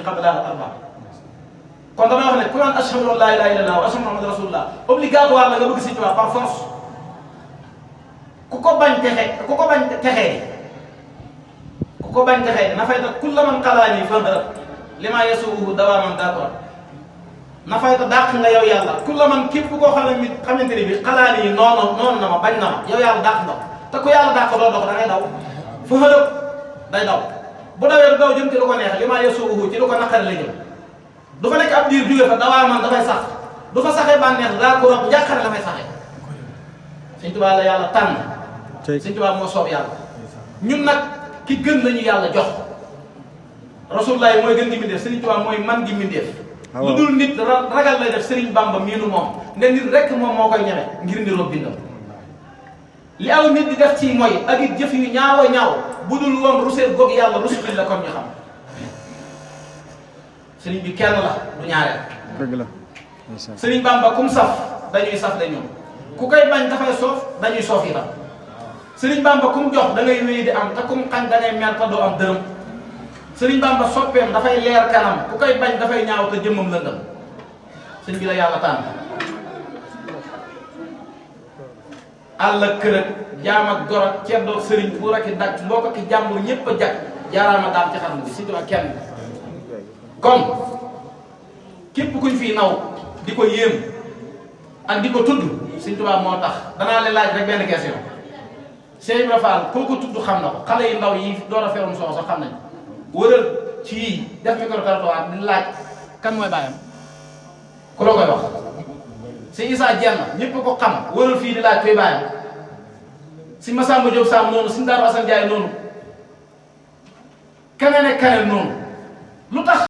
qablaha arba kon dama wax ne ku naan ashhadu an la ilaha illallah wa ashhadu anna muhammadan rasulullah obligatoire la nga bëgg Sëñ Tuubaa par force ku ko bañ texee ku ko bañ texee na fayta kulla man xalaani fandara li maa yasuuhu dawaaman d'accord na fayta dàq nga yow yàlla kulla man képp koo xamante ne bi xalaani noonu na ma bañ na ma yow yàlla dàq nga te ku yàlla dàq doo dox da ngay daw fa hërëb day daw bu dawee du daw jëm ci lu ko neex li maa yasuuhu ci lu ko naqari la jëm du fa nekk ab diir jóge fa dawaaman dafay sax du fa saxee bànneex daa ko rob njàqare la fay saxee Sëñ Tuubaa la yàlla tànn Sëñ Tuubaa moo soob yàlla ñun nag ki gën lañu yàlla jox Rasulullah mooy gën gi mbindeef Sëriñ Tuubaa mooy man gi mbindeef lu dul nit ragal lay def Sëriñ Bamba miinu moom ne nit rek moom moo koy ñeme ngir niroo bindam li aw nit di def ci mooy ak it jëf yu ñaaw bu dul woon rusee goog yàlla rusubil la comme ñu xam sëriñ bi kenn la du ñaareel dëgg la Sëriñ Bamba kum saf dañuy saf dañu ku koy bañ dafay soof dañuy soof itam Sëriñ Bamba kum jox da ngay wéy di am te kum xañ da ngay mer te doo am dërëm Sëriñ Bamba soppeem dafay leer kanam ku koy bañ dafay ñaaw te jëmmam lëndëm sëñ bi la yàlla tànn àll ak kër ak jaam ak gor ak ceddoog sëriñ bu raki dag mbokk ki jàmbur ñépp a jag jaaraama daal ci xam bi si doo kenn kon képp kuñ fii naw di ko yéem ak di ko tudd Sëñ Tuubaa moo tax danaa leen laaj rek benn question Cheikh Ibra Fall koo ko tudd xam na ko xale yu ndaw yi door a feerum soo sax xam nañ wëral ci yii def micro-trottoir di laaj kan mooy bàyyam ku la koy wax si Issa Dieng ñëpp ko xam wëral fii di laaj koy bàyyam si Massamba Diop Sam noonu si Darou Assane Ndiaye noonu keneen ak keneen noonu